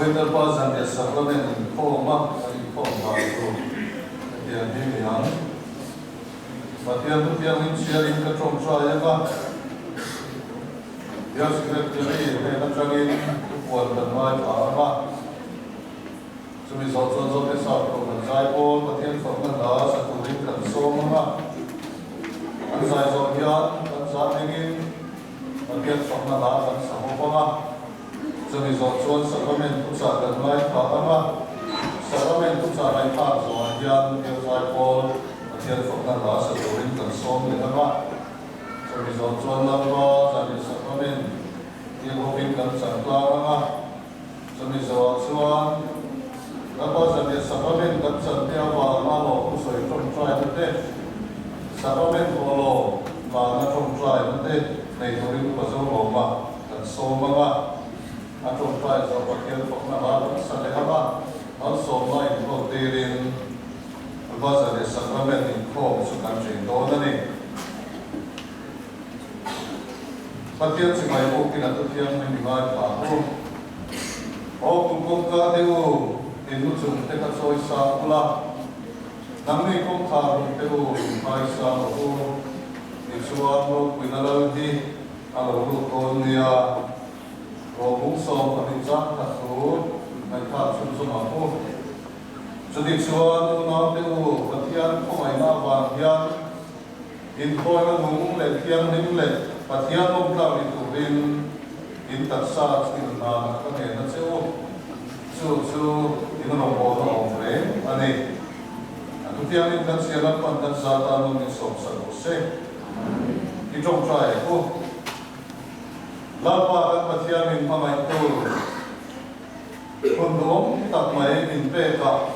Vawiin Lalpa Zanriah Sacrament inkhawm a kan inkhawm dan tur hetiang hi ni ang. Pathian thu thianghlim chhiarin ka tawngtai ang a, Bial Secretary hnen atangin thupuan kan ngaithla ang a, chumi zawh chuan Zote Sapro kan zaipawl Pathian fakna hla sa turin kan sawm ang a, an zai zawh hian kan zah dingin Pathian fakna hla kan sa bawk ang a. Chumi zawh chuan Sacrament thuchah kan ngaithla ang a, Sacrament thuchah ngaihthlak zawhah hian Bial Zaipawl Pathian fakna hla sa turin kan sawm leh ang a, chumi zawh chuan Lalpa Zanriah Sacrament tih bawkin kan chang tlang ang a, chumi zawhah chuan Lalpa Zanriah Sacrament kan chan te avanga lawmthu sawi tawngtaina te, Sacrament pawh lawm lana tawngtaina te nei turin Upa Zolawma Kan sawm ang a, a tawngtai zawh Pathian fakna hla kan sa leh ang a, malsawmna inhawl tirin Rosary Sacrament inkhawm chu kan ṭin dawn a ni. Pathian chibai bawkin a thuthianghlim i ngaithla ang u. Aw kum kawngka te u, in lu chung te kha chawi sang ula, nangni kawngkhar hung te u, in hmai sang rawh u, tichuan ropuina lal hi A lo lut dawn nia, rawhbung 12 chang khat thu ngaihthlak chhun zawm ang u. Chuti chuan unaute u, Pathian khawngaihna avang hian inkhawina nung leh thianghlim leh Pathian lawmtlak ni turin in taksa chhin hna ka ngen a che u. Chu chu in rawngbawlna awm reng a ni. A thuthianghlim kan chhiar lampan kan za tan awm in sawmsak rawh se. I tawngtai ang u. Lalpa kan Pathian min hmangaihtu hun duhawm tak mai min pek a,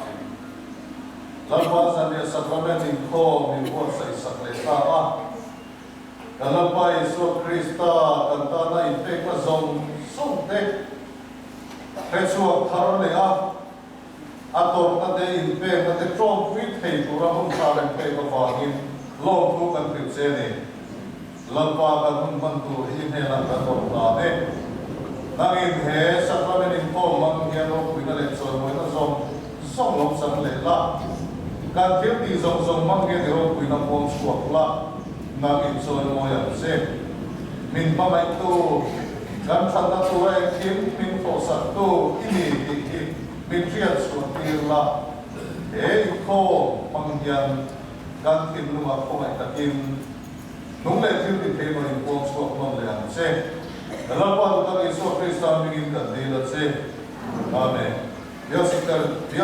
Lalpa Zanriah Sacrament inkhawm min buatsaih sak leh ta a. Kan Lalpa Isua Krista kan tana inpekna zawng zawng te hrechhuak thar leh a, A tawrhna te inpekna te tlawmpui thei tura hun tha reng pek avangin lawmthu kan hrilh che ni. Lalpa kan hun hman tur hi i hnenah kan rawn hlan e. Nangin he Sacrament inkhawm hmang hian ropuina leh chawimawina zawng zawng lo chang leh la. Kan thil tih zawng zawng hmang hian i ropuina puang chhuak la, nang in chawimawi ang che. Min hmangaihtu, kan thatna tura engkim min thawhsaktu i ni tih hi min hriat chhuah tir la. He inkhawm hmang hian kan thinlungah khawngaih takin nung leh thil ti thei rawn inpuang chhuak nawn leh ang che. Ka Lalpa duhtak Isua Krista hmingin kan dil a che. Amen. Bial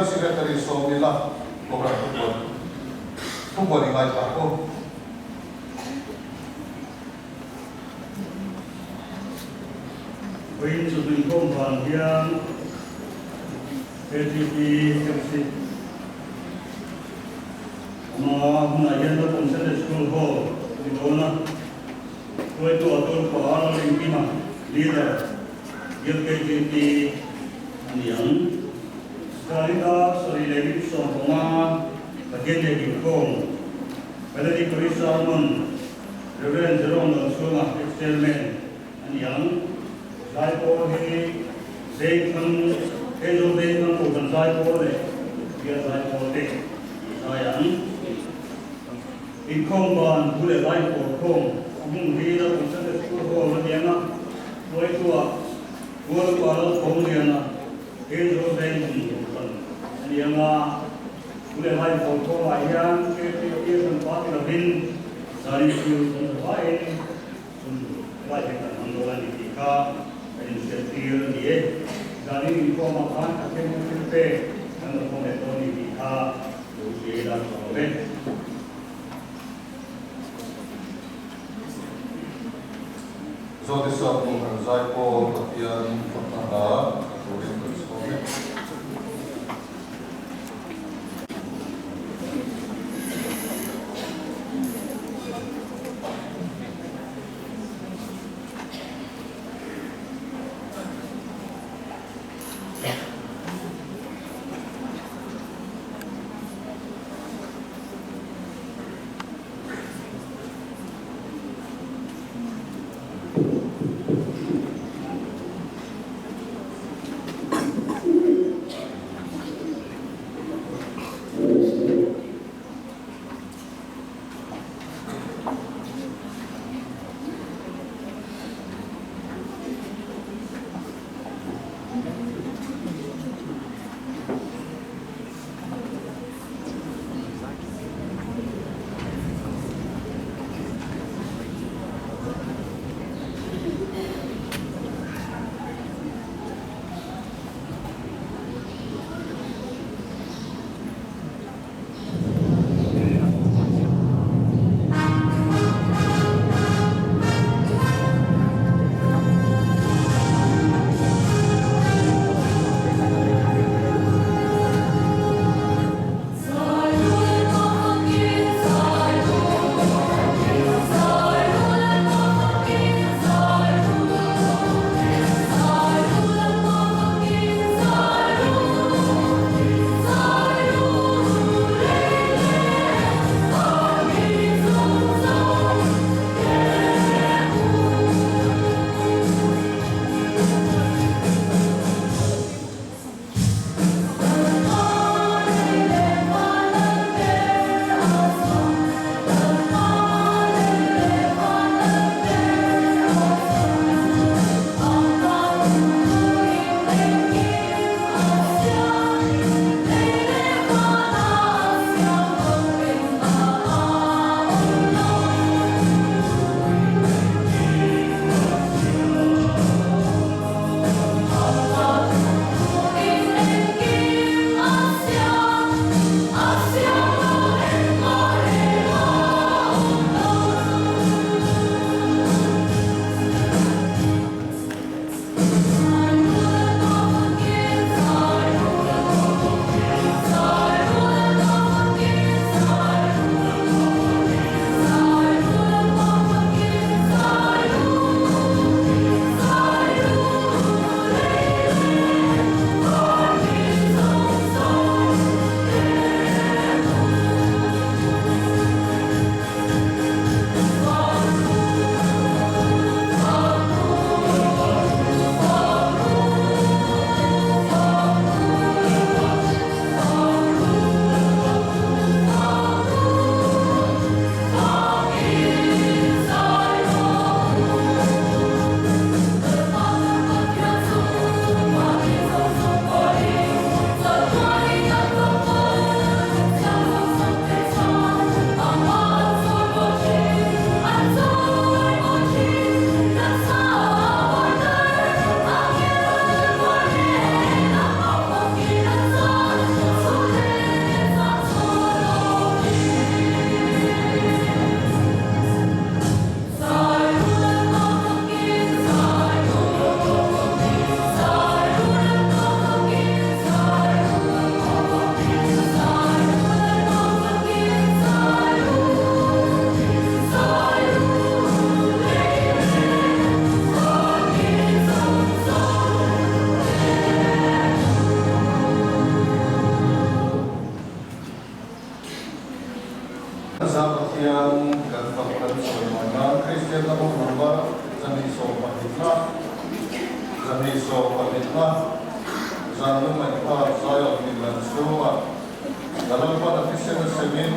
Secretary Sawmila Kohhran Thupuan Thupuan i ngaithla ang u. Vawiin chu inkhawm vang hian KTP Fellowship ama hunah hian Naupang Sunday School Hall a ni dawn a, hruaitu Atul Pahar Lalrinkima, Leader, Bial KTP a ni ang. Zalita 75 Pathian leh inkhawm. Valedictory Sermon, Rev. Jerome Lalchhunga, Ex-Chairman a ni ang. Zaipawl hi Vengthlang, Aizawl Vengthlang Kohhran Zaipawl leh Bial Zaipawl te an zai ang. Inkhawm ban thu leh Laipawl khawm a hmun hi Naupang Sunday School Hall a ni ang a, hruaituah Rualupa Lalthawmliana, Aizawl Vengthlang Kohhran a ni ang a. Thu leh hlai pawl thawmah hian KTP a hran pa ti lovin zanin chu kan za vaiin hun lai hi kan hmang dawn a ni tih kha ka inhriattir a ni e. Zanin inkhawmah khan ka thil thil pek kan lo khawm leh dawn a ni tih kha lo hria ila tha awm e. Zawhte sap Kohhran Zaipawl Pathian fakna hla a turin kan sawm e. Hriatna bu number 212na, 212na, zan lungngaihthar Zion pindan chhungah ka Lalpan a thisen a semin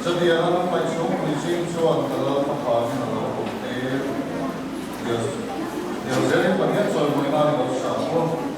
chutiang a lungngaih chhungpui zing chuan ka Lal thlaphanin a lo awm tir. Dial zelin Pathian chawimawi nan i lo sa bawk.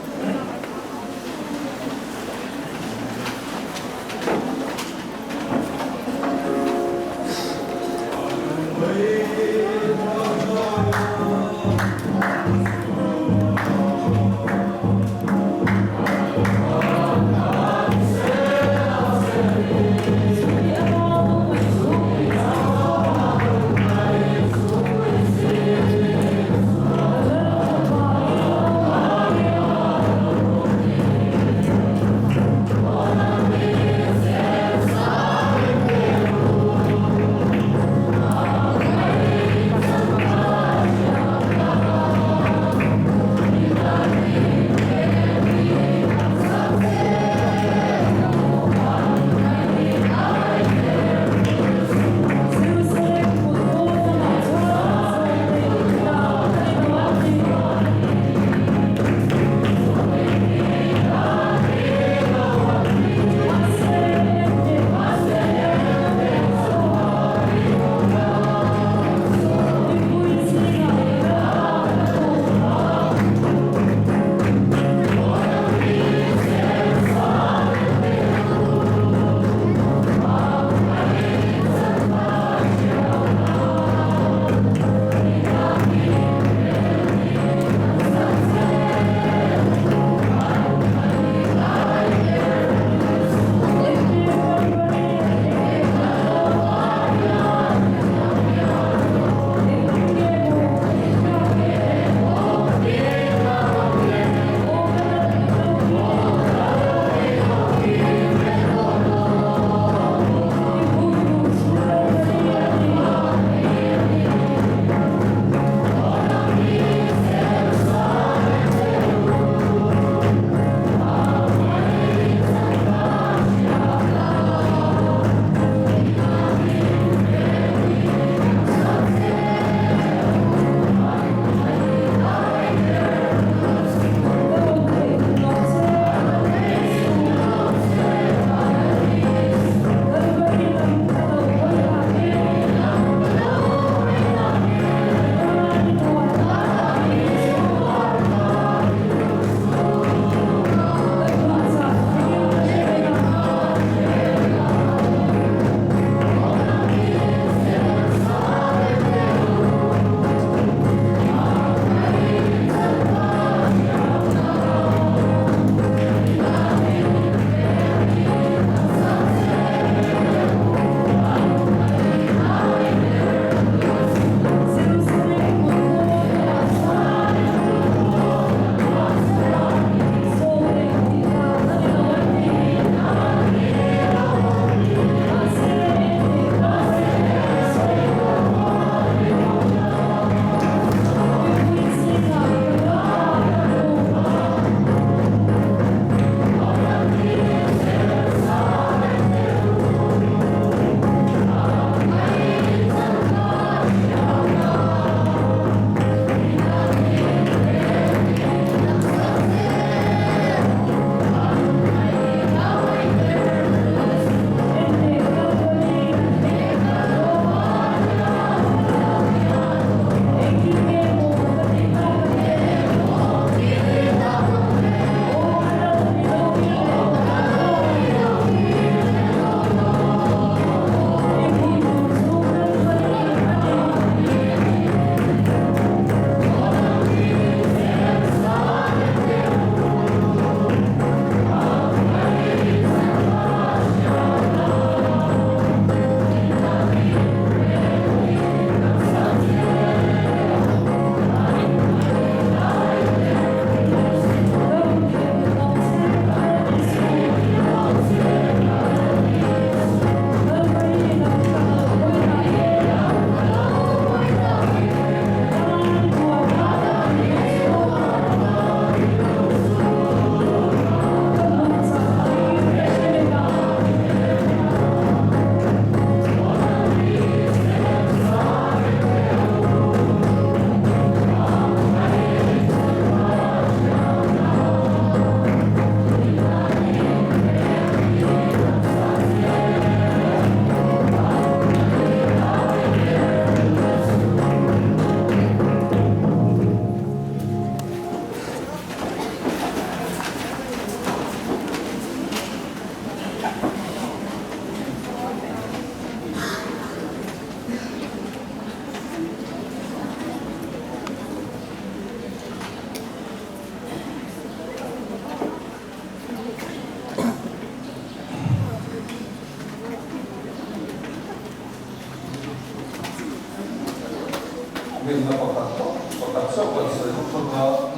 Ngenna pakhat tawp pakhat chauh kan sawi bawk bawk a,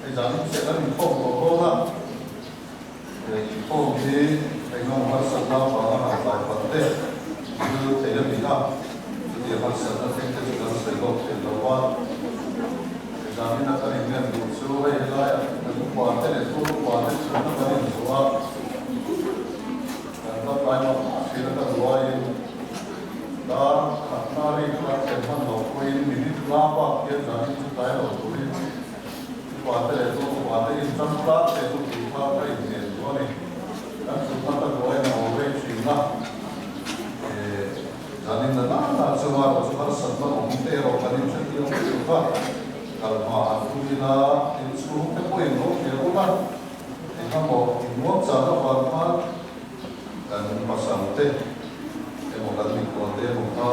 hei zanin chiah kan inkhawm tawh dawn a, he inkhawm hi engemaw harsatna avanga han tlai palh te thil theih a ni a, chutiang harsatna thleng te chu kan sawi lawk thei lo a, hei zanin a kan inngen duh chu hei helaiah kan upa te leh thur upa te chhunna kan inzuah a, kan va tlai mah mah thin a kan ruaiin. Dar khatna ri kha thlen hman lo pawhin minute nga bak hian zanin chu tlai lo turin upate leh chu upate in chang tlak te chu tih kha ka inhmel duh a ni. Kan thutna ka duain a aw rei thin a, zanin na nana chunga rawh chu harsatna awm te erawh kan inhrethiam viau kha kal hma an tum ila inchhung te pawhin lo hria ula engemaw innuam chak avang khan Kan pasal te emaw kan mikhual te emaw kha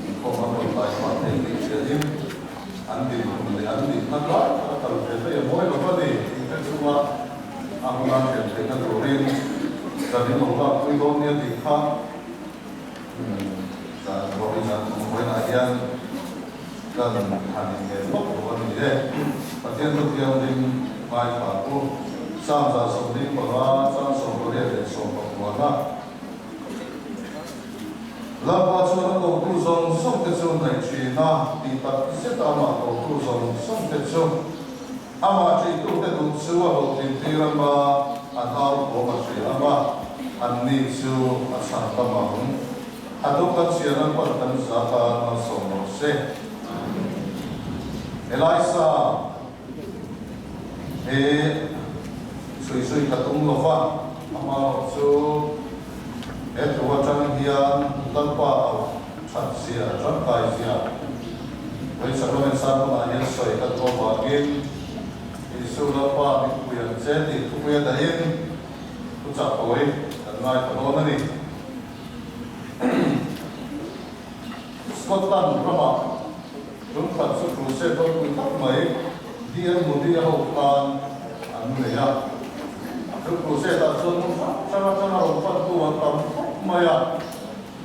inkhawm an rawn tlai phah thei tih hriain an dinhmun leh an nihna tlai tak a kal ve daih a mawi lo va ni tih te chunga a huna hriat theihna turin kan in lo lakpui dawn nia tih kha zan ruahin zan thawmhnawiah hian kan han inngen lawk lo a ni e. Pathian thu thianghlim ngaithla u. Psalm 75 chang 88. Lalpa chuan a kotu zawng zawng te chu hnaih thin a, tih tak zet a amah kotu zawng zawng te chu amah ṭihtute duh chu a hlawhtlin tir ang a, an au thawm a hria ang a, anni chu a chhan tam ang. A dawng kan chhiar ang pawh kan za tan malsawm rawh se. Elisa he chhui zui ka tum lo va, amaherawh chu he thu atang hian Lalpa auh that zia, tangkai zia Vawi Sacrament sermon ah hian sawi ka duh avangin Isu Lalpa min pui ang che tih thupui a dahin thuchah tawi kan ngaithla dawn a ni. Scotland ramah lungkhat chu crusade ropui tak mai DM Moody a ho khan an nei a. Chu crusade ah chuan hmun hrang hrang atanga rawn pantu an tam khawp mai a,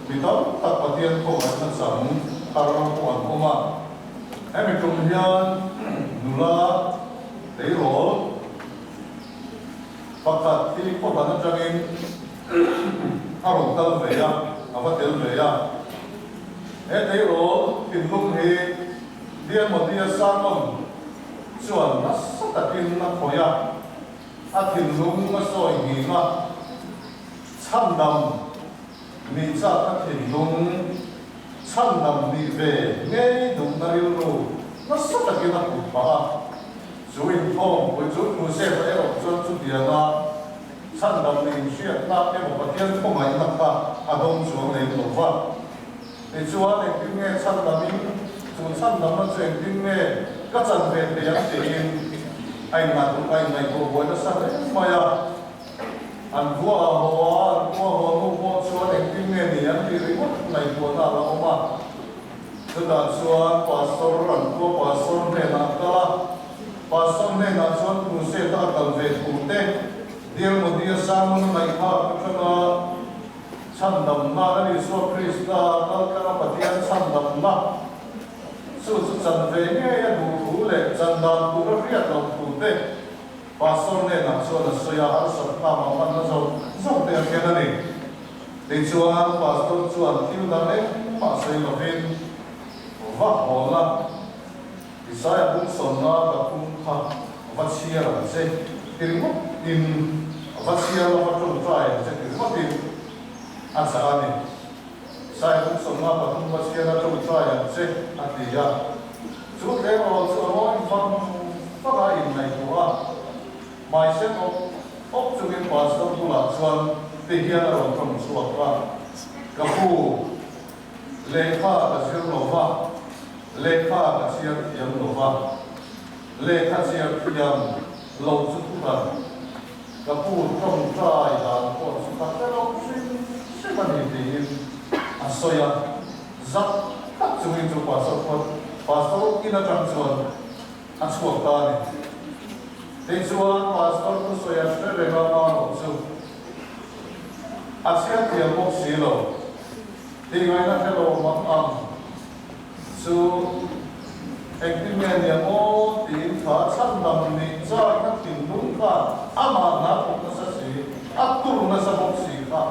mi tam tak Pathian khawngaihna chang thar pawh an awm a. Hemi tum hian nula tleirawl pakhat hi khawhran atangin A rawn kal ve a, a va tel ve a. He tleirawl thinlung hi Dear Modi-a sermon chuan nasa takin a khawih a, a thinlung a sawi nghing a, chhandam nih chakna thinlung, chhandam nih ve ngei duhna rilru nasa takin a put phah a. Chu inkhawm pui chu crusade erawh chuan chutianga Chhandam nih inhriatna emaw Pathian khawngaihna kha a dawng chuang lem lo va. Tichuan, engtin nge chhandamin chu chhandamna chu engtin nge ka chan ve thei ang tiin a inngaihtuah a inngaihtuah buai nasa hle mai a. An khua a haw a, an khua haw hnu pawh chuan engtin nge ni an tih ringawt ngaihtuahna a la awm a. Chutah chuan Pastor an khua Pastor hnenah a kal a. Pastor hnenah chuan crusade a a kal ve thu te, Dear Modi-a sermon a ngaihthlak atanga chhandamna Lal Isua Krista kal tlanga Pathian chhandamna chu chu chan ve ngei a duh thu leh chan dan tur a hriat loh thu te Pastor hnenah chuan a sawi a, harsat hna mah hmanna zawng zawng te a thlen a ni. Tichuan Pastor chuan thil dang engmah sawi lovin va hawl a. Isaiah bung sawmna pathum kha va chhiar ang che ti ringawt in, va chhiar la va tawngtai ang che ti ringawt in a chah a ni. Isaiah bung sawmna pathum va chhiar la tawngtai ang che a ti a. Chu tleirawl chu a rawn vang vang a inngaihtuah a, hmaisen awp awp chungin pastor bulah chuan ti hian a rawn tawng chhuak a, Ka pu, Lehkha ka zir lo va, lehkha ka chhiar thiam lo va, lehkha chhiar thiam lo chu thuhran ka pu tawngtai dan pawh chu ka hre lo hrim hrim a ni tiin a sawi a. Zak tak chungin chu pastor chuan pastor in atang chuan a chhuak ta a ni. Tichuan pastor thusawi a hre reng a, Maro chu A chhiar thiam bawk si lo. Tih ngaihna hre lo mang ang chu Engtin nge nia aw tiin kha chhandam nih chakna thinlung khan amah hna thawk nasa si, a tur nasa bawk si kha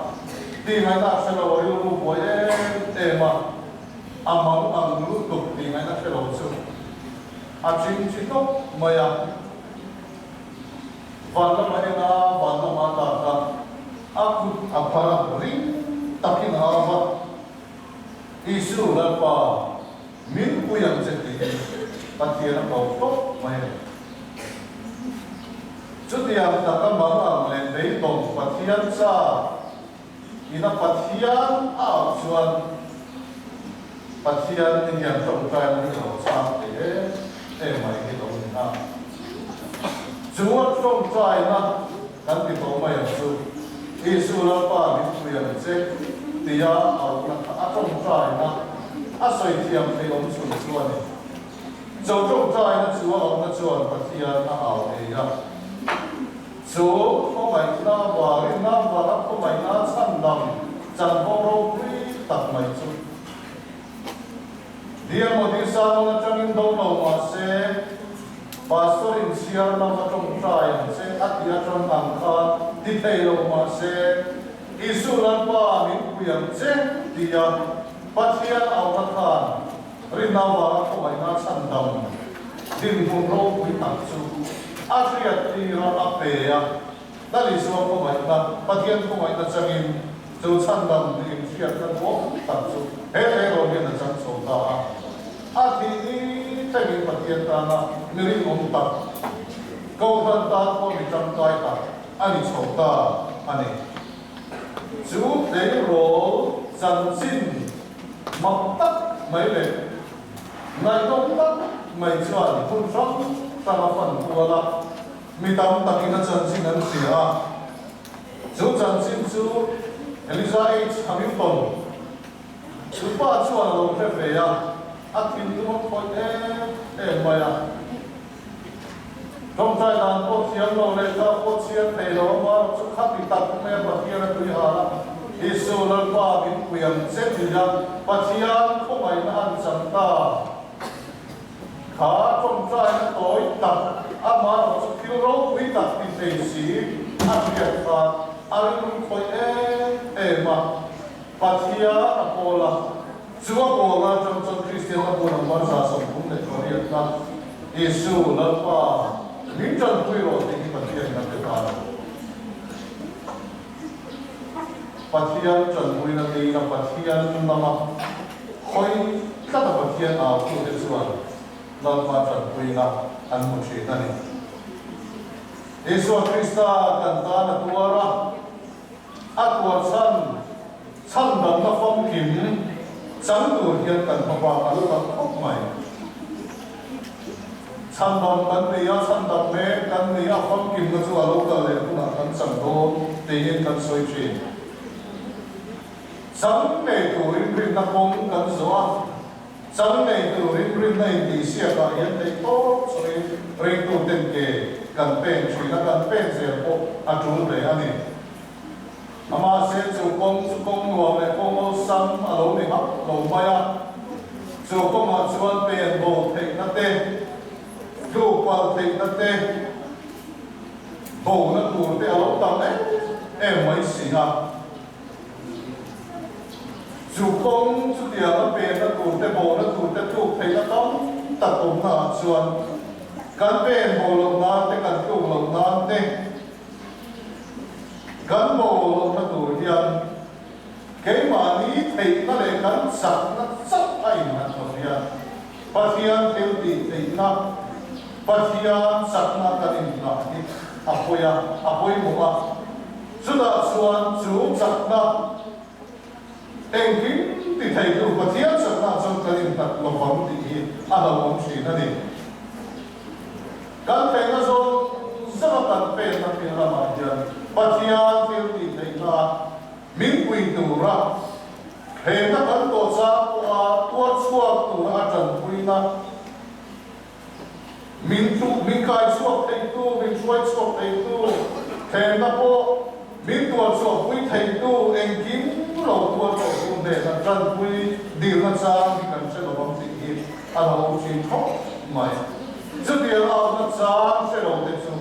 tih ngaihna a hre lo, a rilru buai em em a, a mang ang lutuk tih ngaihna hre lo chu a chingchi tawp mai a. Van lama en a, van lama a dak a, a kut a phar a, ring takin a au va, Isu Lalpa, Min pui ang che tiin Pathian a ko tawp mai a ni. Chutiang taka mang ang leh beidawng Pathian cha ina Pathian a auh chuan Pathian i hian tawngtaina hi a lo chang thei em em mai hi lo ni a. Chu a tawngtaina kan ti tawh mai ang chu, Isu Lalpa min pui ang che tia auhna kha a tawngtaina a sawi thiam thei awm chhun chu a ni. Cho tawngtaina chu a auhna chuan Pathian a au ei a. Chu khawngaihna varin a vara khawngaihna chhandam chanvo ropui tak mai chu Diamodi Salon atangin do lo mah se, Pastor in chhiar lama tawngtai ang che a ti atang ang kha ti thei lo mah se, Isu Lalpa min pui ang che tia Pathian auhna khan rinna vanga khawngaihna chhandam dinhmun ropui tak chu a hriat tira a pe a. Lal Isua khawngaihna, Pathian khawngaihna changin chu chhandam nih inhriatna duang tak chu he tleirawl hian a chang chho ta a. A thih ni thlengin Pathian tana mi rinawm tak, Kohhran tan pawh mi tangkai tak a ni chho ta a ni. Chu tleirawl chanchin mak tak mai leh ngaihnawm tak mai chuan hmun hrang hrang a fan kual a. Mi tam takin a chanchin an hria a, chu chanchin chu Eliza H. Hamilton chu pa chuan a lo hre ve a, a thinlung a khawih em em mai a. Tawngtai dan pawh thiam lo leh kha pawh chhiar thei lo a, mahrawh chu khati tak mai a Pathian a tui hal a, Isu Lalpa min pui ang che tih a Pathian khawngaihna an chang ta. Kha tawngtaina tawi tak amaherawh chu thil ropui tak ti thei si a hriat khan a rilru khawih em em a, Pathian a pawl a, chu a pawlna atang chuan Kristian a bun ang 138 na Isu Lalpa min tanpui rawh tih hi Pathian in a pe ta a ni. Pathian tanpuina dina Pathian lama hawi tlata Pathian autute chuan Lalpa tanpuina an hmu thin a ni. Isua Krista kan tan a tuar a, a tuar chhan chhandamna famkim chang tur hian kan hmabak a lo tam khawp mai. Chhandam kan ni a, chhandam mek kan ni a, famkimna chu a lo kal leh hunah kan chang dawn tiin kan sawi thin. Chang nei turin rinna kawng kan zawh a, chang nei turin rinna intihsiakah hian theih tawp chawin ringtuten ke kan pen thin a, kan pen zel pawh a tul hle a ni. Amahse chu kawng chu kawng nuam leh kawng awlsam a lo ni hauh lo mai a, chu kawngah chuan pen bo theihna te, tluk palh theihna te, bona tur te a lo tam em em mai si a. Chu kawng chutianga penna tur te, bona tur te, tluk theihna tam tak awmna ah chuan kan pen bo loh nan te, kan tluk loh nan te, Kan bo lohna tur hian keimahni theihna leh kan chakna chauh a innghat lo hian Pathian thil tih theihna, Pathian chakna kan inngah hi a pawi a, a pawimawh a. Chutah chuan chu chakna engkim ti theitu Pathian chakna chuan kan innghat lovang tih hi a hlauhawm thin a ni. Kan theihna zawng zawng a kan pekna thil lamah hian Pathian thil tih theihna min pui tura thlemna kan tawh chang pawha tuar chhuak tura a tanpuina min tluk min kai chhuak theitu, min hruai chhuak theitu, thlemna pawh min tuar chhuak pui theitu engkim lo tuar tawhtu hnena tanpui dilna chang hi kan hre lovang tih hi a lo awm thin khawp. mai. Chutiang auhna chang hre lo te chu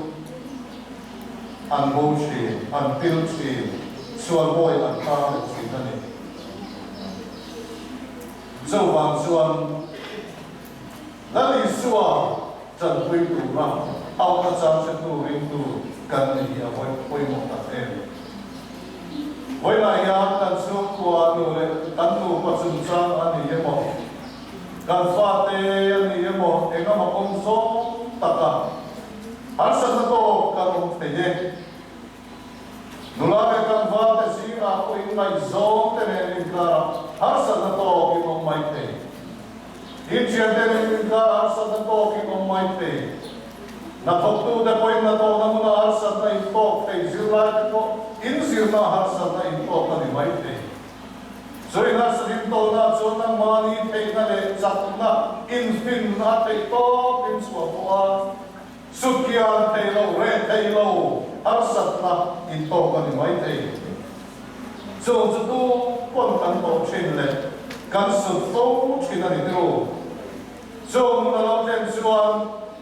an bo thin, an pil thin, sual bawi an tang leh thin a ni. Chuvang chuan Lal Isua tanpui tura auhna chang hretu ringtu kan ni hi a pawimawh tak em. Vawiinah hian kan chhungkua nu leh kan nupa chungchang a ni emaw, kan fate a ni emaw engemaw awm zawng taka harsatna tawk kan awm thei e. Nula leh tlangval te zingah pawh inngaihzawng te nen inkarah harsatna tawk in awm mai thei. Inthian te nen inkarah harsatna tawk in awm mai thei. Hnathawktu te pawhin hnathawhna hmuna harsatna in tawk thei, zirlai te pawh inzirna harsatna in tawk a ni mai thei. Chu in harsat in tawhna chuan nangmahni theihna leh chakna infinna theih tawp in chhuah pawh a, Sutkian thei lo, reh thei lo, harsatna intawk a ni mai thei. Chung chu tu pawn kan tawh thin leh kan sut fo thin a ni tiro. Chung hmun a lo thlen chuan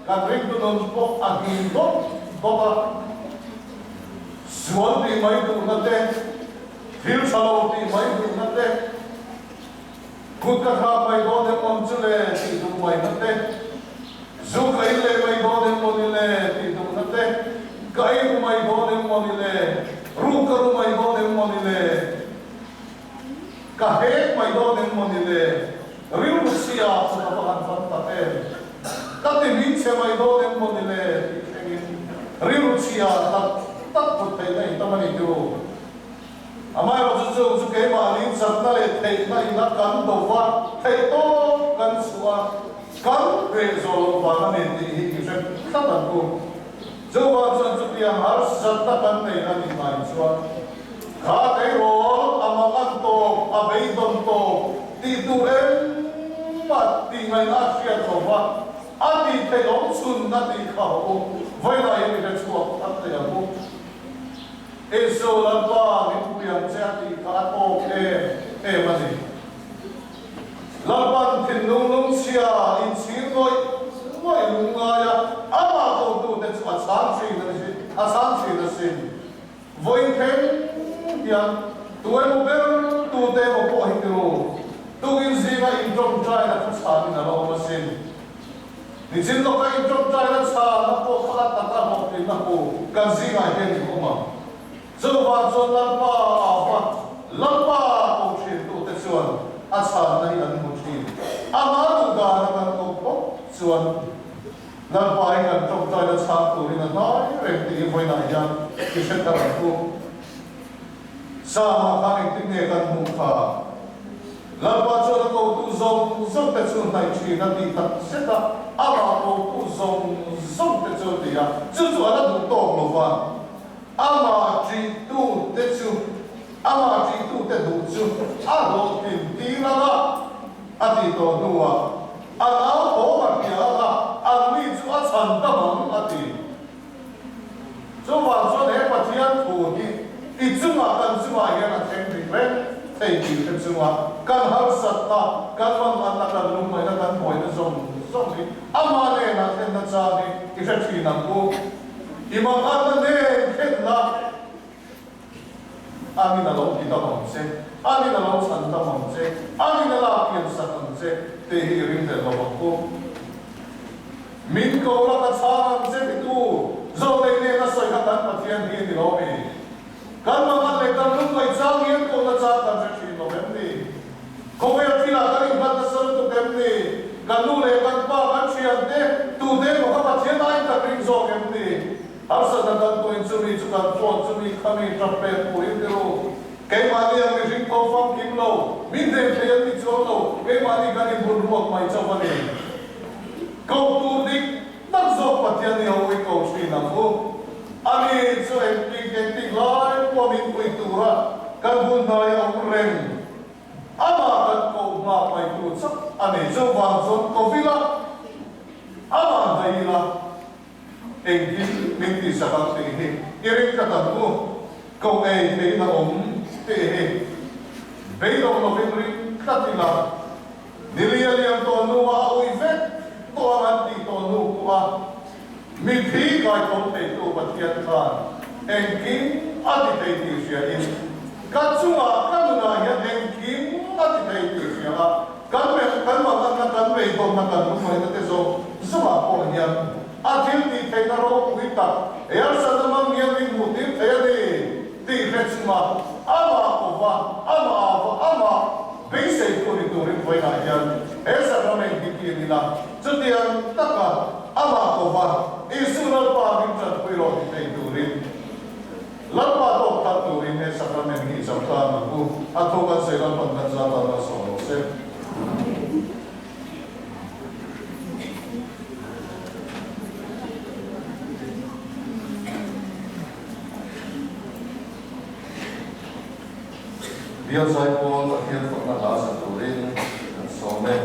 kan ringtu nun pawh a hnim dawp dawp a. Sual tih mai duhna te, thil tha lo tih mai duhna te, Kut ka thlak mai dawn em awm chu le tih duh mai na te, zu ka in leh mai dawn em maw ni le tih duh na te, ka ei ru mai dawn em maw ni le, ruk ka ru mai dawn em maw ni le, ka hek mai dawn em maw ni le, rilru chhia chu ka va han fan tak em, ka ti min chhe mai dawn em maw ni le tih thlengin rilru chhia tak tak put theihna in tam a ni tiro. Amaherawhchu chung chu keimahni chakna leh theihna ina kan do va, theih tawp kan chhuah a, kan hreh zawh loh vang a ni tih hi i hre tlat ang u. Chuvang chuan chutiang harsatna kan nei a nih hnaih chuan kha tleirawl a mangan tawp, a beidawn tawp tih tur engmah tih ngaihna a hriat lo va, a tih theih awm chhun a tih kha haw u, vawilah hian i hre chhuak tlat thei ang u. Isu Lalpa min pui ang che a tih kha a tawk em em a ni. Lalpan thinlung lungchhia inchhir ngawih ngawih lungngai a, amah kotute chu a chhang thin a ni a chhang thin asin. Vawiin thleng hian tu emaw ber tute emaw pawh hi ti ru, tukin zinga intawngtaina thuchhanin a lo awm asin. Nichin lawka intawngtaina chhana pawh kha a tak a hlawhtlinna hmu kan zingah hian in awm ang. Chuvang chuan Lalpa a va, Lalpa ko thintute chuan a chhanna hi an hmu thin. Amah duh dana kan awm phawt chuan Lalpa hi kan tawngtaina chhang turin a hnai reng tih hi vawiinah hian i hre thar ang u. Sama khan engtin nge kan hmuh kha? Lalpa chuan a kotu zawng zawng te chu hnaih thin a tih tak zet a, amah kotu zawng zawng te chu a ti a, chu chu a la duh tawk lo va, amah ṭihtu te chu, amah ṭihtu te duh chu a hlawhtlin tir ang a, a tih tawh hnuah a nau thawm a hria ang a, anni chu a chhan dam ang a ti. Chuvang chuan he Pathian thu hi i chungah kan chungah hian a thleng dik reng thei tih hre chunga kan harsatna, kan manganna, kan lungngaihna, kan buaina zawng zawng hi amah hnenah thlenna chang hi i hre thin ang u. I manganna nen thlenna anin a lo ti dam ang che, anin a lo chhan dam ang che, anin a lak pian sak ang che tih hi i ringhlel lo ang u. Min ko la ka chhang ang che titu Zawlei nen a sawi kha kan Pathian hi a ni lo mi? Kan mangan leh kan lungngaih chang hian kohna chang kan hre thin lo em ni? Khawvel thilah kan inhlat nasa lutuk em ni? Kan nu leh kan pa, kan thian te, tute emaw kha Pathian aiin kan ring zawk em ni? Harsatna kan tuin chumi chu kan phone chumi khami tap pek turin ti ru. Keimahni ang mihring tho famkim lo, min hnem thei an ti chuang lo, keimahni kan inbun ruak mai chauh a ni. Ko tur dik tak zawk Pathian ni ho i ko thin ang u. Ani chu engtik engtik lai pawh min pui tura kan hun hnai a awm reng. Amah kan ko nghak mai tur chauh a ni. Chuvang chuan kovila amah hnaih ila. Engtin min tihsak ang tih hi i ring tlat ang u. Ko ei theihin a awm tih hi beidawng lovin ring tlat ila, ni li a liam tawh hnuah a ui vek tawh ang an tih. kaitho theitu Pathian khan engkim a ti thei tih hriain, ka chungah ka nunah hian engkim a ti thei tih hria a, kan kan manganna, kan beidawnna, kan lungngaihna te zawng zawngah pawh hian a thil tih theihna ropui tak he harsatna hmang hian min hmuh tir thei a ni tih hre chunga amah kova, amah ava, amah beiseitu ni turin vawiinah hian he sacrament hi kil ila. Chutiang taka amah kova Isu Lalpa min tanpui rawh ti thei turin Lalpa tawk khat turin he sacrament hi i cham tlang ang u. A thu kan sawi Lalpan kan za tan a sawm rawh se. Bial Zaipawl Pathian fakna hla sa turin kan sawm e.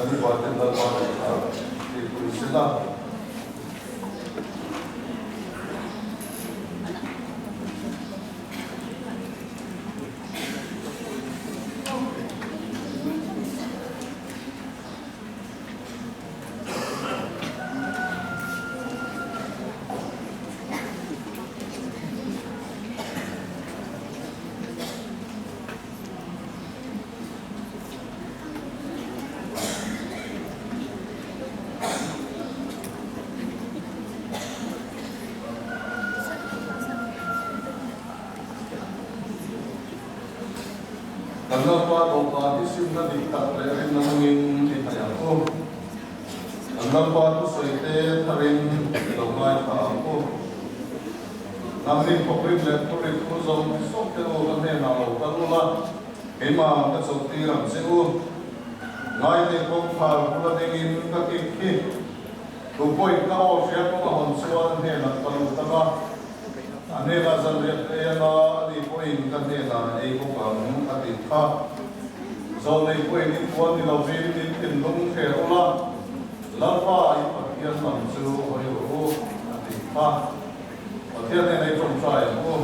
Kan upaten Lalpa ngaihthla tihpui sela. Kan Lalpa dawhkan hi simna dik tak leh rinna nungin i hnaih ang u. Kan Lalpa thusawite tharin i lo ngaithla ang u. Nangni khawprit leh thurit thu zawng zawng te u ka hnenah lo kal ula, keimah ka chawlhtir ang che u. Ngaite kawngkhar bula dingin ka kik hi tu pawhin ka aw hria kawng a hawn chuan a hnenah ka lut ang a, a hnenah zanriah ka ei ang a, ani pawhin ka hnenah ei bawk ang a ti kha. Zawlnei pawhin in puan ni lovin in thinlung thler ula, Lalpa i Pathian lam chu hawi rawh u, a ti kha. Pathian hnena i tawngtai ang u.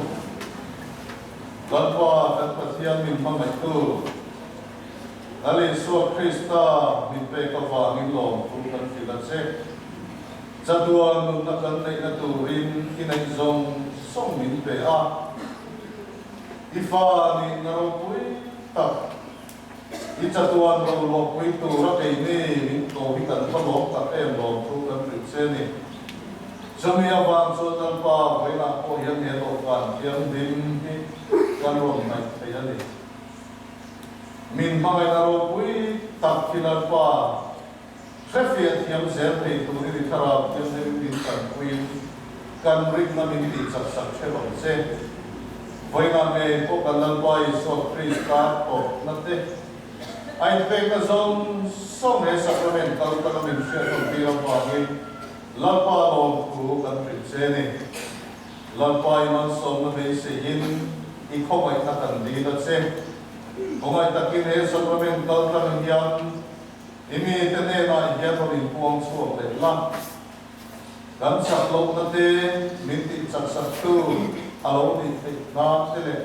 Lalpa kan Pathian min hmangaihtu, Lal Isua Krista min pek avangin lawmthu kan hrilh a che. Chatuan nunna kan neihna turin i neih zawng zawng min pe a. I fa nihna ropui tak, i chatuan roluahpui tura keini min tlawh hi kan va lawm tak em lawmthu kan hrilh che ni. Chumi avang chuan Lalpa vawiinah pawh hian he dawhkan thianghlim hi kan rawn hnaih thei a ni. Min hmangaihna ropui tak hi Lalpa hrefiah thiam zel thei turin i thlarau thianghlim min tanpuiin kan rinna min tihchak sak hrep ang che. Vawiinah ngei pawh kan Lalpa Isua Krista tawpna te a inpekna zawng zawng he sacrament kal tanga min hriatawm tir avangin Lalpa lawmthu kan hrilh che ni. Lalpa i malsawmna beiseiin i khawngaihna kan dil a che. Khawngaih takin he sacrament kal tlang hian i mite hnenah hian rawn inpuang chhuak leh la. Kan chak lohna te min tih chak saktu a lo nih theih nan te leh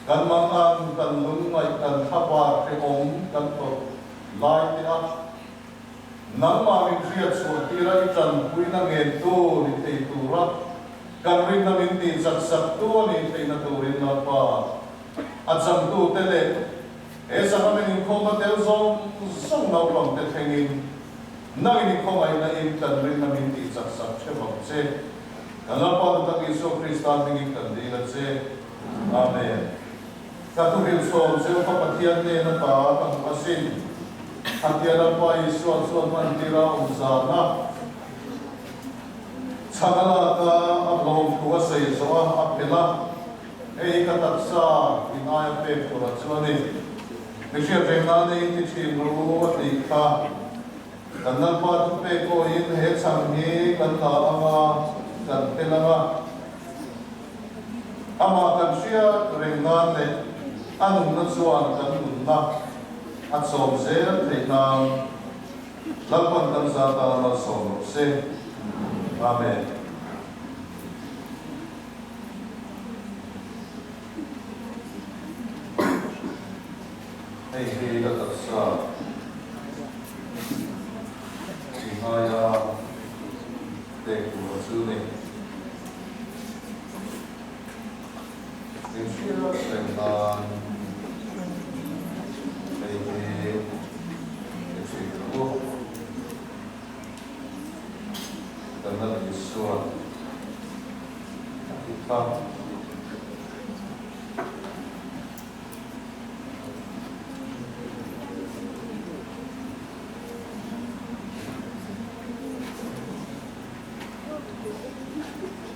kan mangan, kan lungngaih, kan thlabar hrehawm kan tawrh lai te a Nangmah min hriat chhuah tira i tanpuina ngentu ni thei tura kan rinna min tih chak saktu a nih theihna turin Lalpa a changtute leh he sacrament inkhawmna tel zawng zawng naupangte thlengin nangin i khawngaihna in kan rinna min tih chak sak theuh ang che. Kan Lalpa duhtak Isua Krista hmingin kan dil a che. Amen. Ka thuhrilh sawm cheu kha Pathian hnena ta ka hmu asin. Khatia Lalpa Isua chuan hmantir a awm zan a, chhan a lak a, a hlawm thu a sawi zawh a, a phelh a, Hei hi ka taksa in aia pek tur a chu a ni. Mi hriat reng nan ei ti thin rawh u a tih kha. Kan Lalpa thupek awiin he chhan hi kan la ang a, kan phelh ang a. Amah kan hriat reng nan leh a nunna chuan kan nunna a chawm zel theih nan Lalpan kan za tan malsawm rawh se. Amen. Hei hi ka taksa i ngaia pek tur chu ni. Min hriat reng nan hei hi i hrilh rawh u. Kan Lal Isua a ti kha.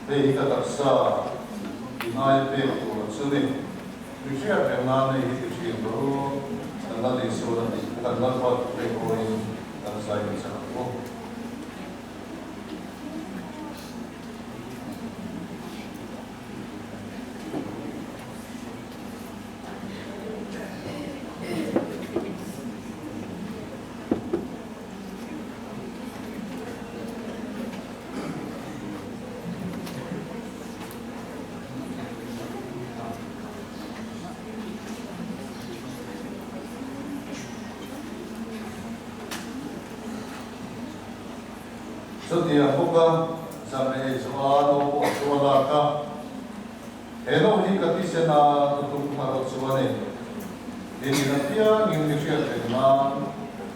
Hei hi ka taksa i ngai pek tur chu ni. Mi hriat reng nan hei hi ti thin rawh u, kan Lal Isuan a tih kha kan Lalpa thupek awiin kan zai ni chak ang u. Chutiang bawka zanriah ei zawha no pawh chu a lak a, He no hi ka thisen a thutum thar chu a ni. In in apiangin mi hriat reng nan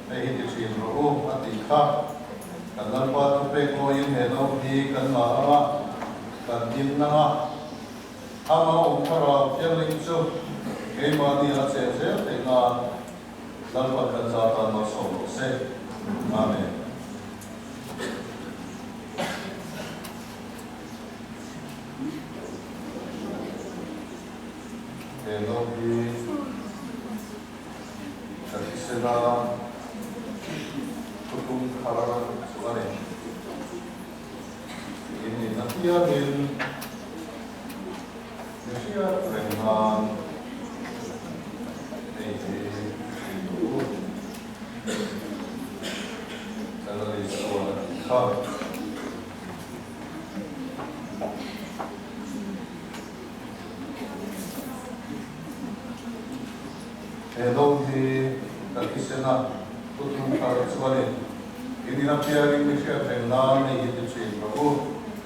hei hi ti thin rawh u, a tih kha. Kan Lalpa thupek awiin he no hi kan la ang a, kan in ang a. Ama awm thlarau thianghlim chu keimahni a cheh zel theih nan Lalpan kan za tan malsawm rawh se. Amen. He no hi ka thisen a thutum thar chu a ni. In in apiangin mi hriat reng nan hei hi hrilh duh u. Analyst chuan a ti kha. He no hi ka thisen a, Pu Thung Thar chuanin in in apiangin mi hriat reng nan hei hi ti thin rawh u,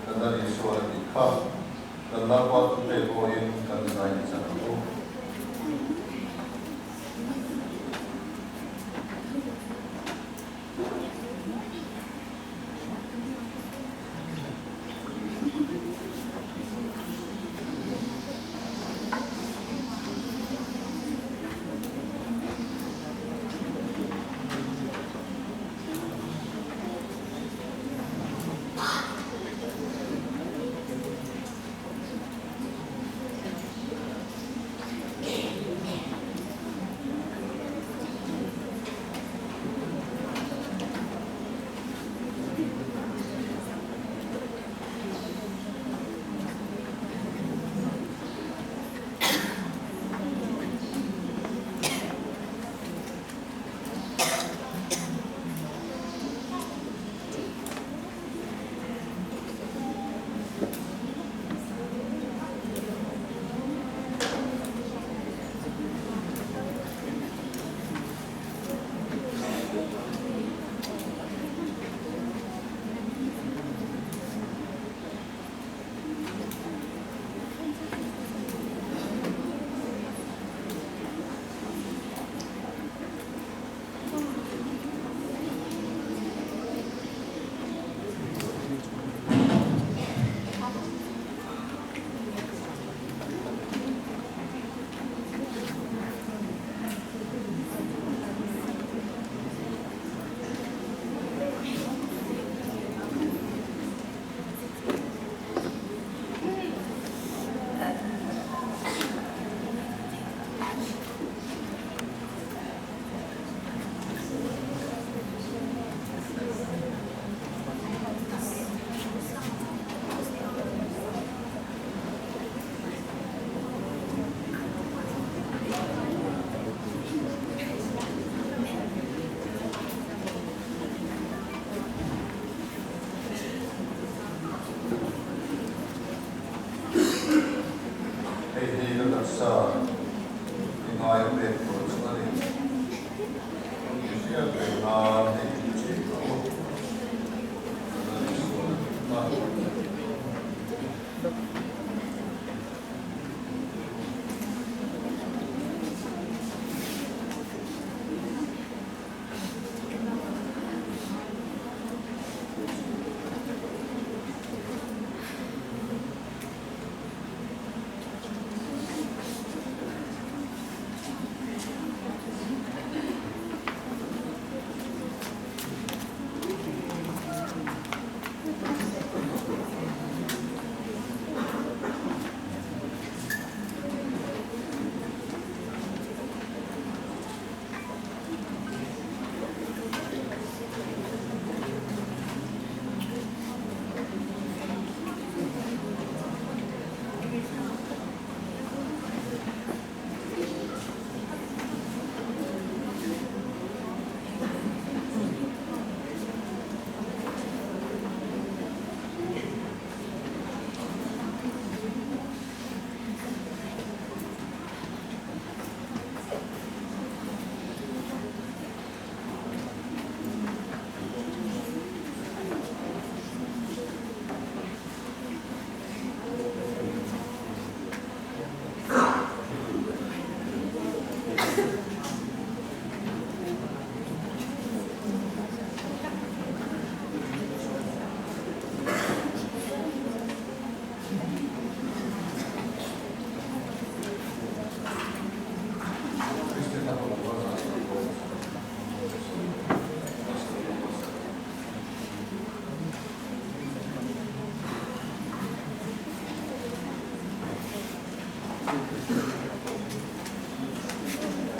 kan la Isua a tih kha. Kan Lalpa thupek pawhin kan zai ni chan ang u. Hei hi ka taksa i ngai a pek tur chu a ni. I hriat reng nan hei hi thin rawh u. Kan la insual a nih kha.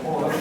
Aw.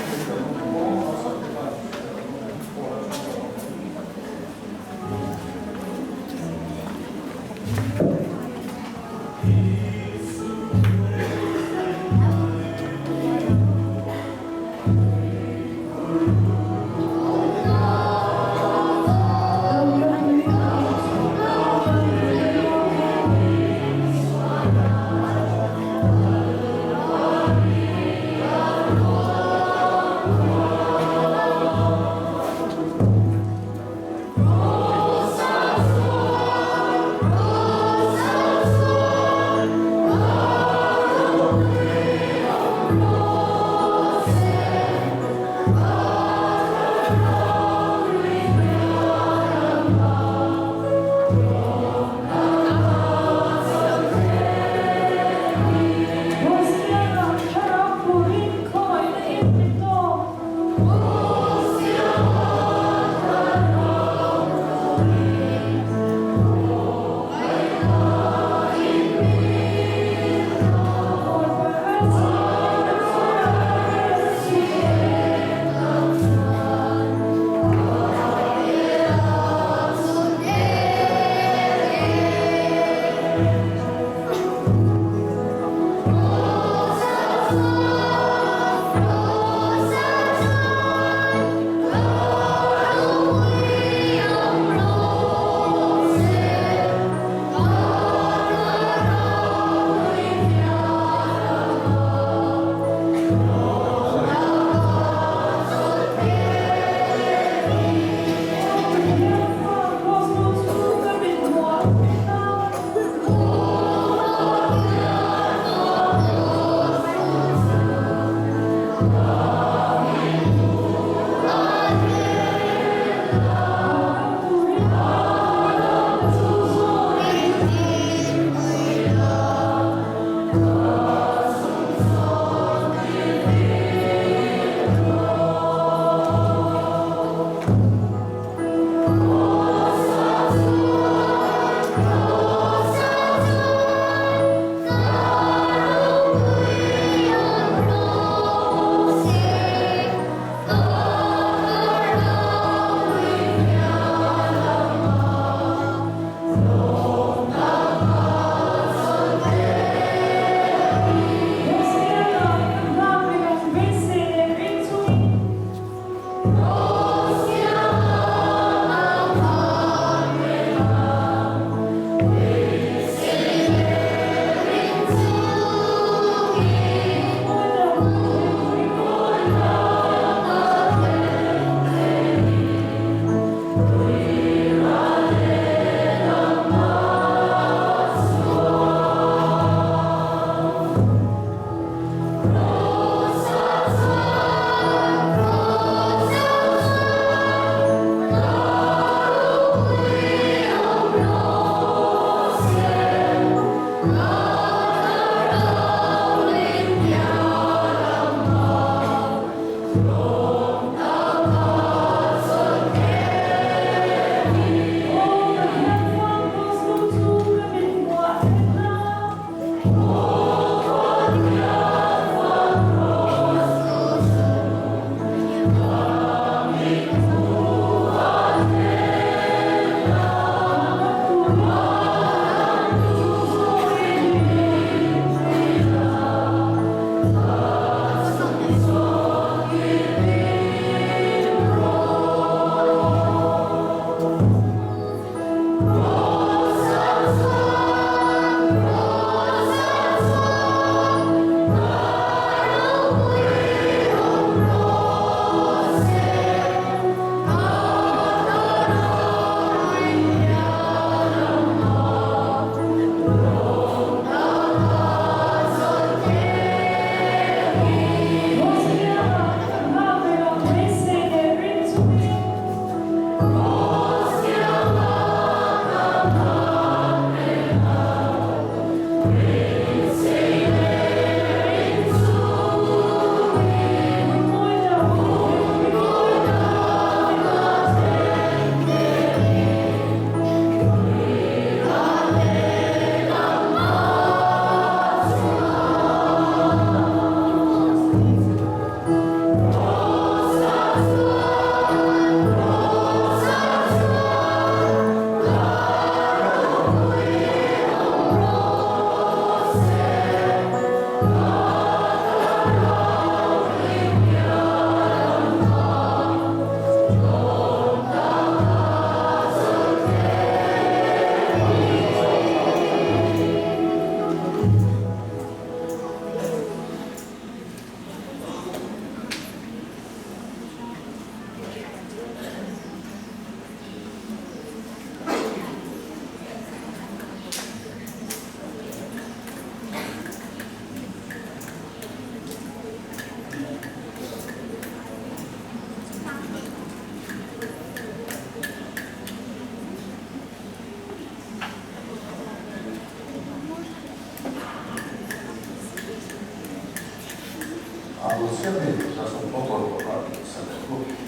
hla sawng bawk a sa leh bawk.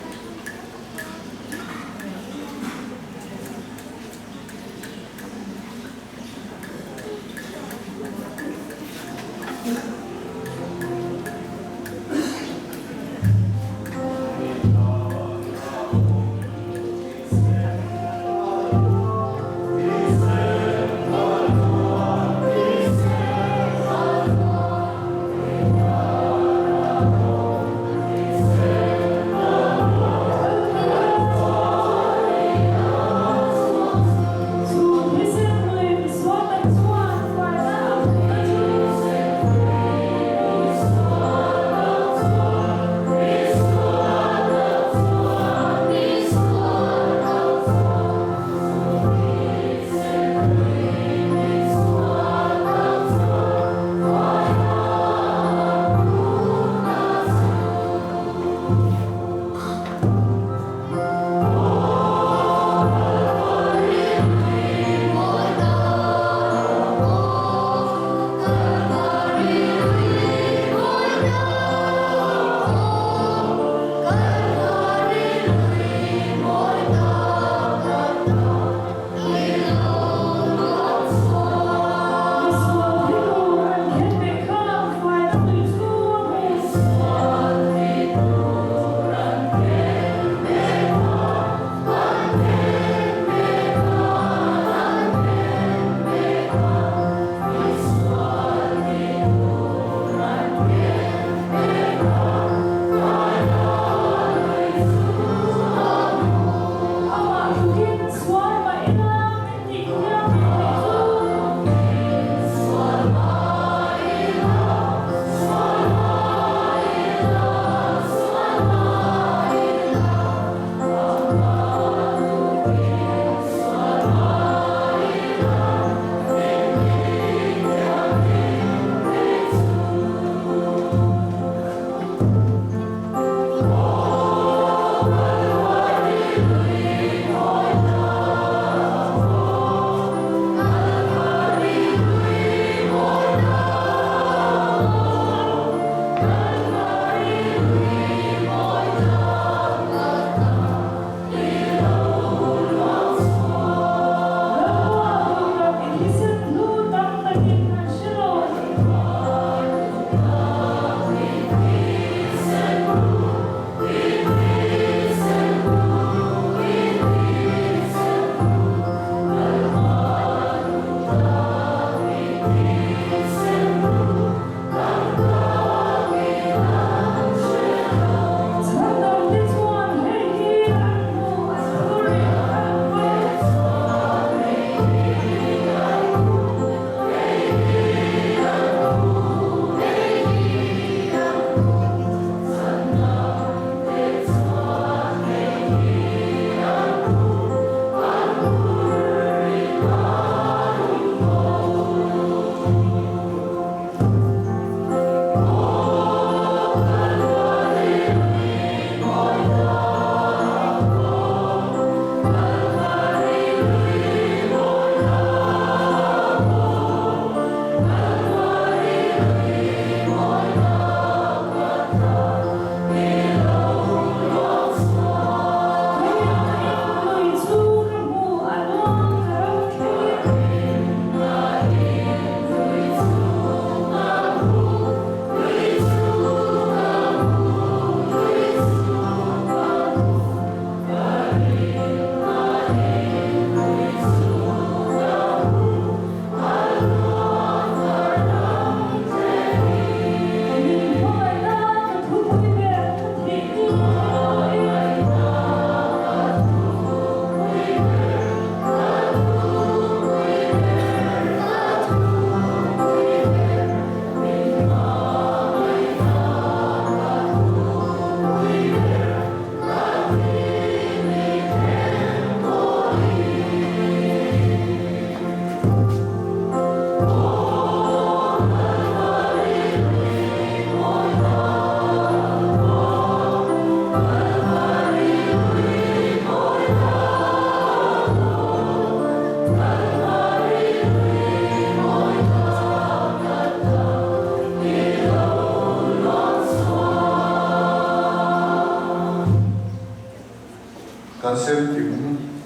Kan sem kim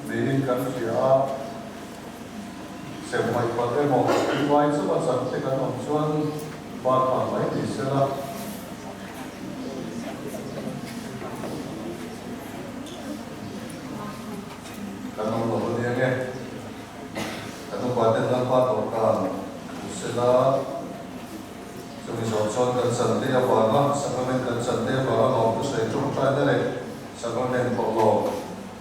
niin kan hria a, sem hmaih palh emaw i vai chauh a chan te kan awm chuan ban nghal mai ni sela. Kan awm lo a nia nge? Kan upa ten Lalpa dawhkan u sela. Chumi zawh chuan kan chan te avanga Sacrament kan chan te avanga lawmtu sawi tawngtaina leh Sacrament pawh lawm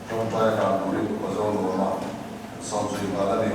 tawngtai hlan turin upa zawng nuama an sawm zui nghal a ni.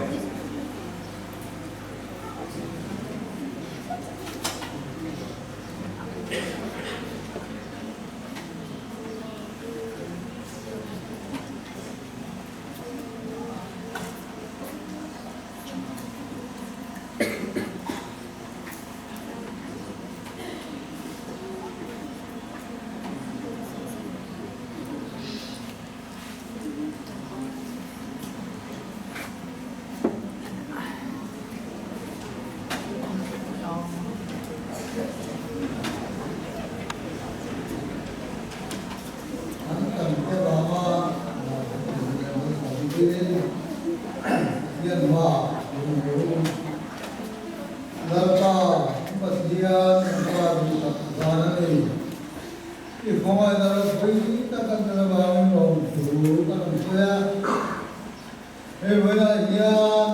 An kan te vanga Myanmar Lalpa Pathian kan pa duhsak zan a ni. I khawngaihna ropui tak kan tel avangin lawmthu kan rawn sawi a. Hei vawiinah hian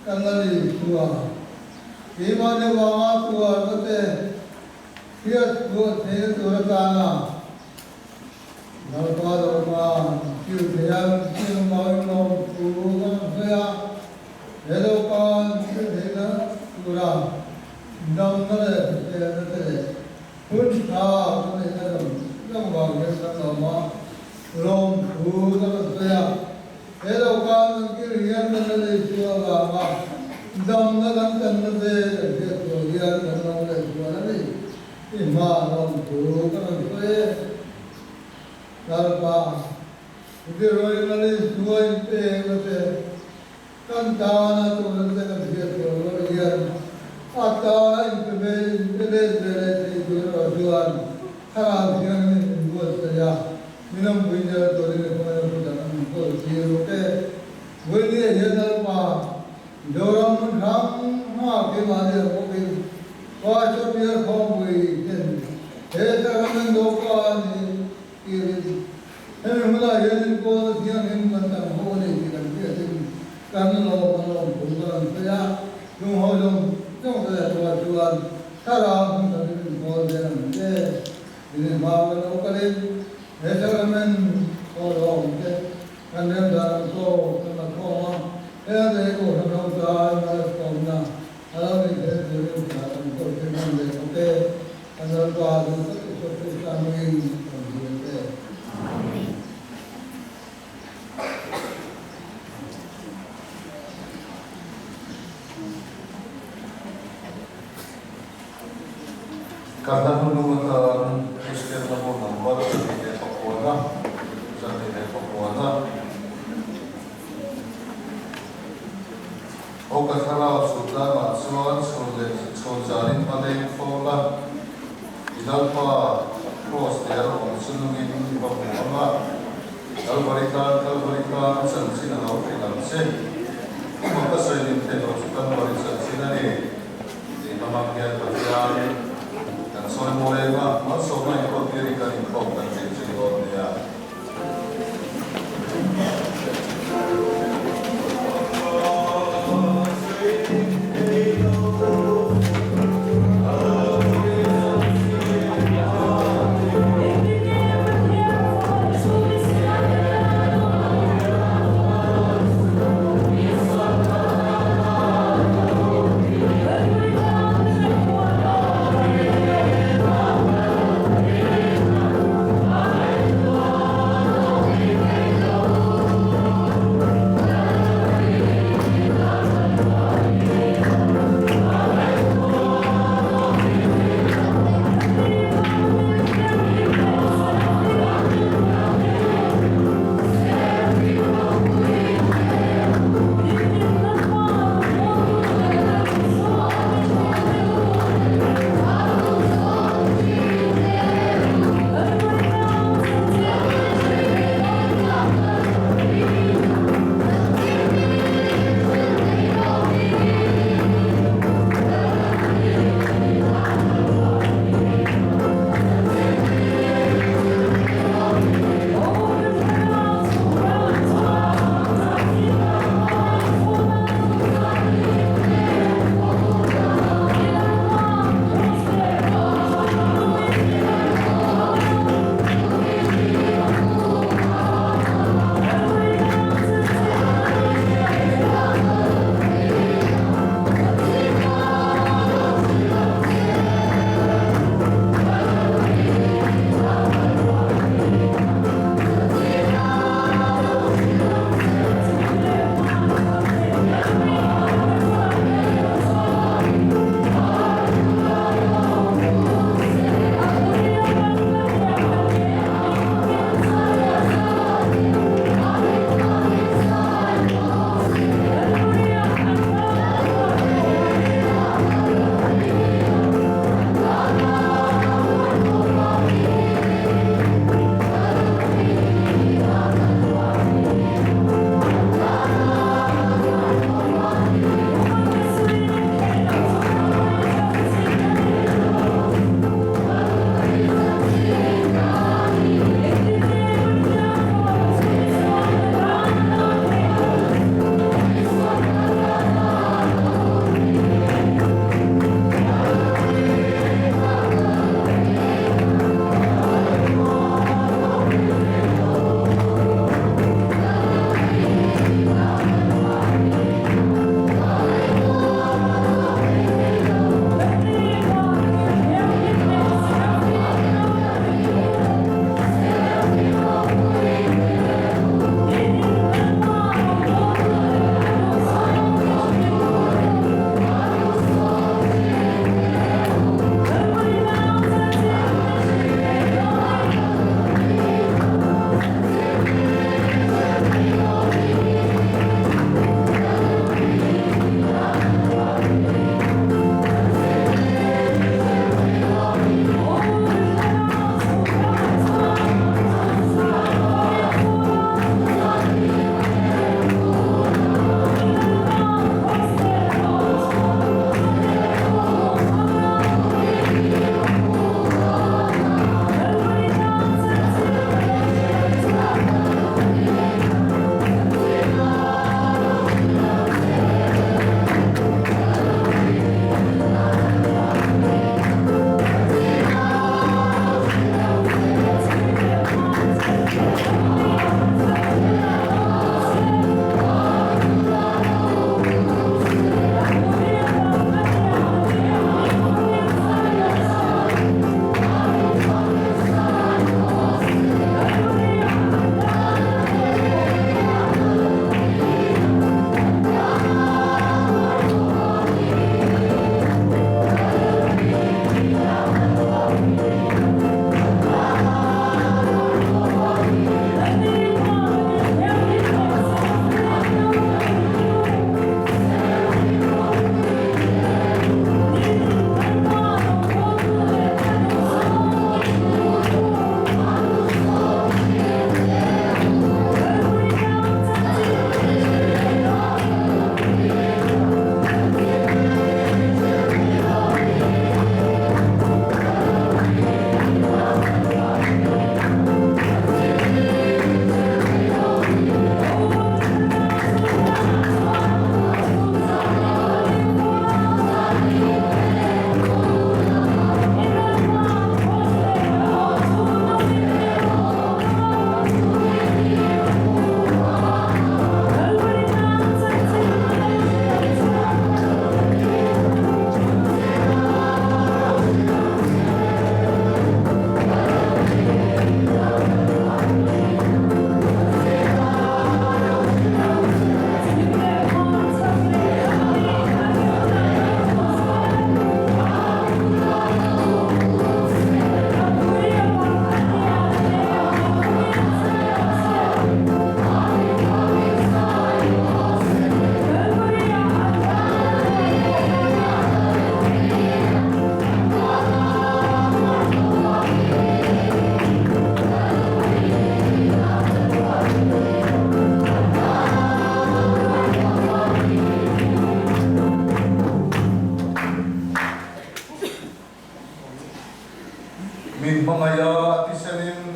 kan la Isua keimahni avanga tuarna te hriat chhuah theihna tur atana Lalpa Lalpa, thil theian thil mawi lawmthu kan rawn sawi a, he Lalpa'n thil theihna tura damna leh hriselna te leh hun tha ka neihna ram ram vang hian kan lawm a, lawmthu kan rawn sawi a, he Lalpa'n kan kir hian kan la lei chhuah avanga damna kan channa te kan hriat chhuah hian kan lawm leh chhuah a ni. I hma lawmthu ka rawn sawi e. Lalpa, Zirlai Malaysia in pek a che. Kan tana tuna che kan hriat tur lo hian a tana inpe ve inpe let ve leh thei tur erawh chuan thlarau thianghlim min buatsaih a, min awmpui zel turin i hmangaihna thu dang an kawl tir bawk e. Vawinia hian Lalpa, Mizoram hmun hrang hrangah keimah leh bawkin Pastor Bial Khawmpui ten he Sacrament dawhkan hi kirin hemi hmunah hian inpawlna thianghlim kan tam ho a ni tih kan hriatin kan lawm a lawm thu ka rawn sawi a, chung ho zawng zawng te leh tuah chuan thlarau hmun takin inpawl zel ang che tinin hma kan lo kalin he Sacrament haw lawm te Kan rem dan ang chaw kan la khawm a, hela te hi Kohhran ho tan malsawmna a lo nih theih turin thla kan kawr thei hman leh bawk e. Kan Lalpa duh tak Isua Krista hmangin kan hmu e. Amen. Kan hla hnung atan Kristian lam aw number 29, 29. Aw ka thlarau chhun tlangah chuan chhun leh chhun zanin hma leng fo la, i Lalpa Kraws der awm chu nungin i va hmu ang a, Kalvari tlang Kalvari tlang chanchin a lo hrilh ang che. Tumah ka sawi nin theih loh chu Kalvari chanchin a ni. Tih hlamang hian Pathian kan sawi mawi eng a.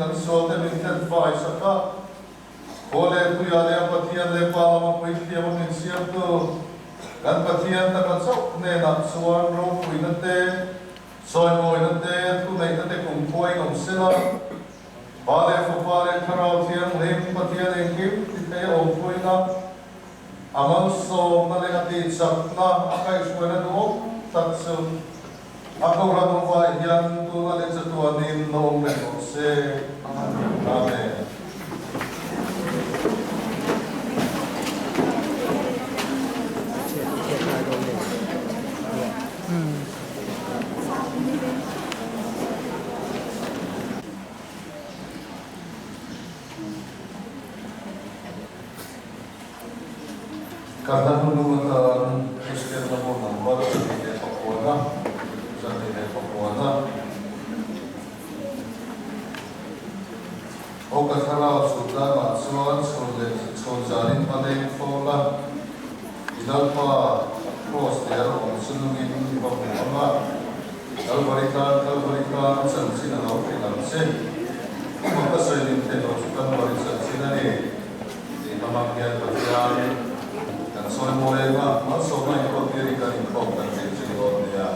kan sualte min tlenfai sak a, Khaw leh Puia leh a Pathian leh Pa lama puithiam a min siamtu kan Pathian taka chauh hnenah chuan ropuina te, sawimawina te, thuneihna te kumkhua in awm sela, Pa leh Fapa leh Thlarau Thianghlim Pathian engkim ti thei a awmpuina, a malsawmna leh a tihchakna a kaihhruaina duhawm tak chu a kohhran awmvai hian tuna leh chatuanin la awm reng rawh se. Amen. Kan hla hnung atan Kristian lamawm number 29, 29. Aw ka thlarau chhun danah chuan chhun leh chhun zanin hma leng fo la, i Lalpa Kraws te a awm chu nungin i va hmu ang a, Kalvari tan Kalvari tan chanchin a lo hrilh ang che. Tumah ka sawi nin theih loh chu Kalvari chanchin a ni. Tih hlamang hian Pathian kan sawi mawi ang a, malsawmna inkhawltirin kan inkhawm kan thei zui dawn nia.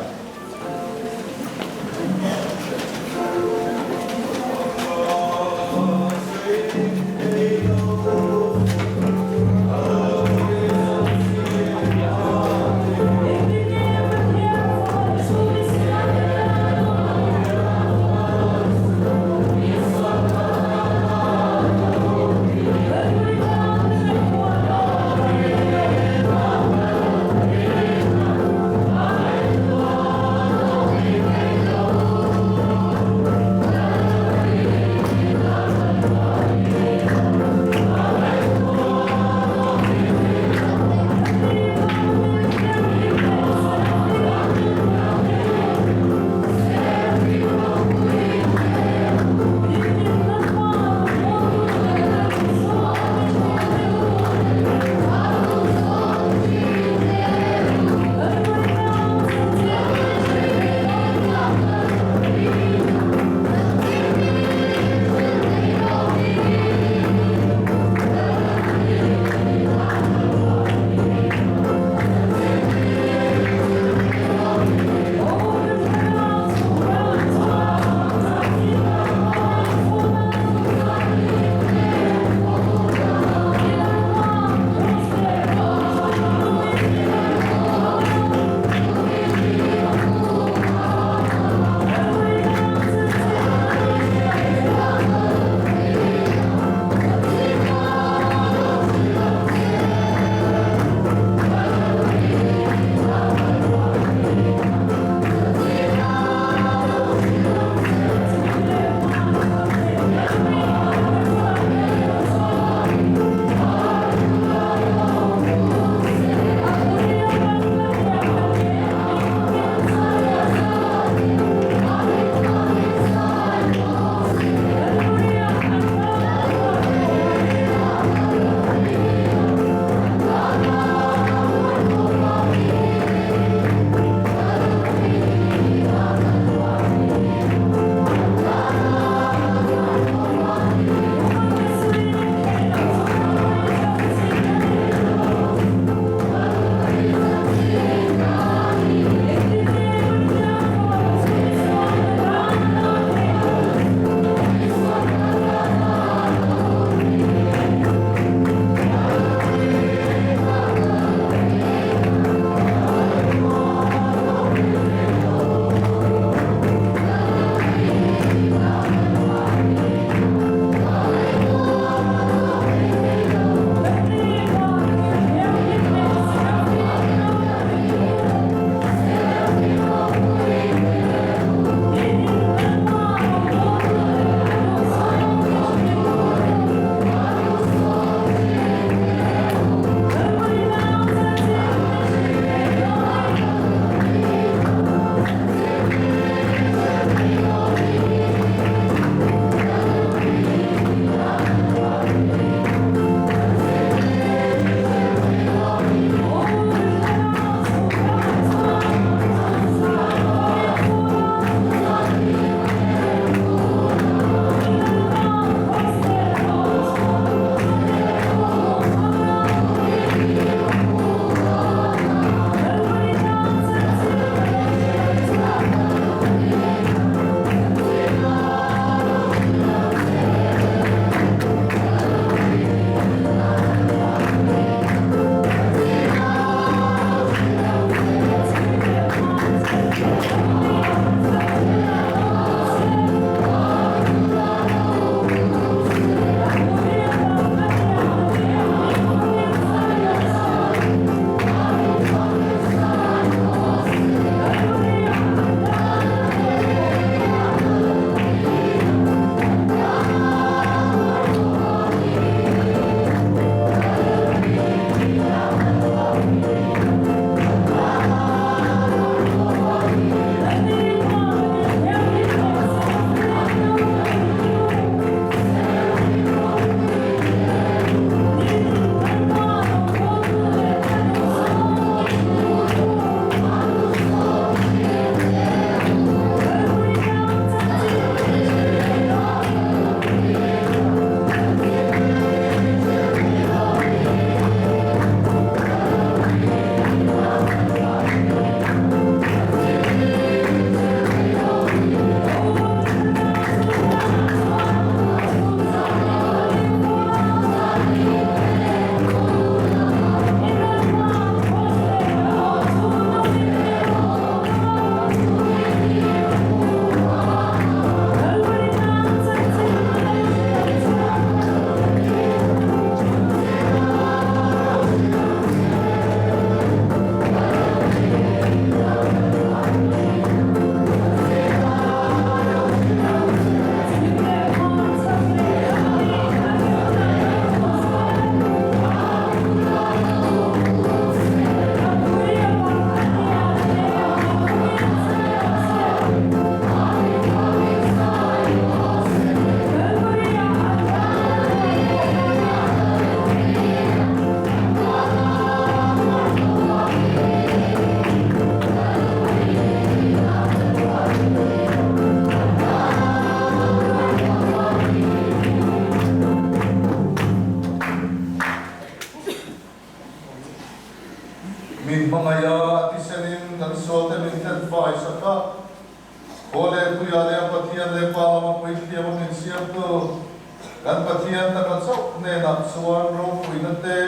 Kan Pathian taka chauh hnenah chuan ropuina te,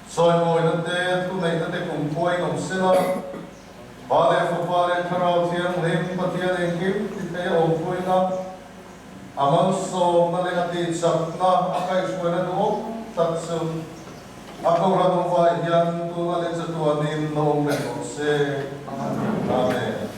sawimawina te, thuneihna te kumkhua in awm sela, Pa leh Fapa leh Thlarau Thianghlim Pathian engkim ti thei a awmpuina, a malsawmna leh a tihchakna a kaihhruaina duhawm tak chu a Kohhran awmvai hian tuna leh chatuanin la awm reng rawh se. Amen.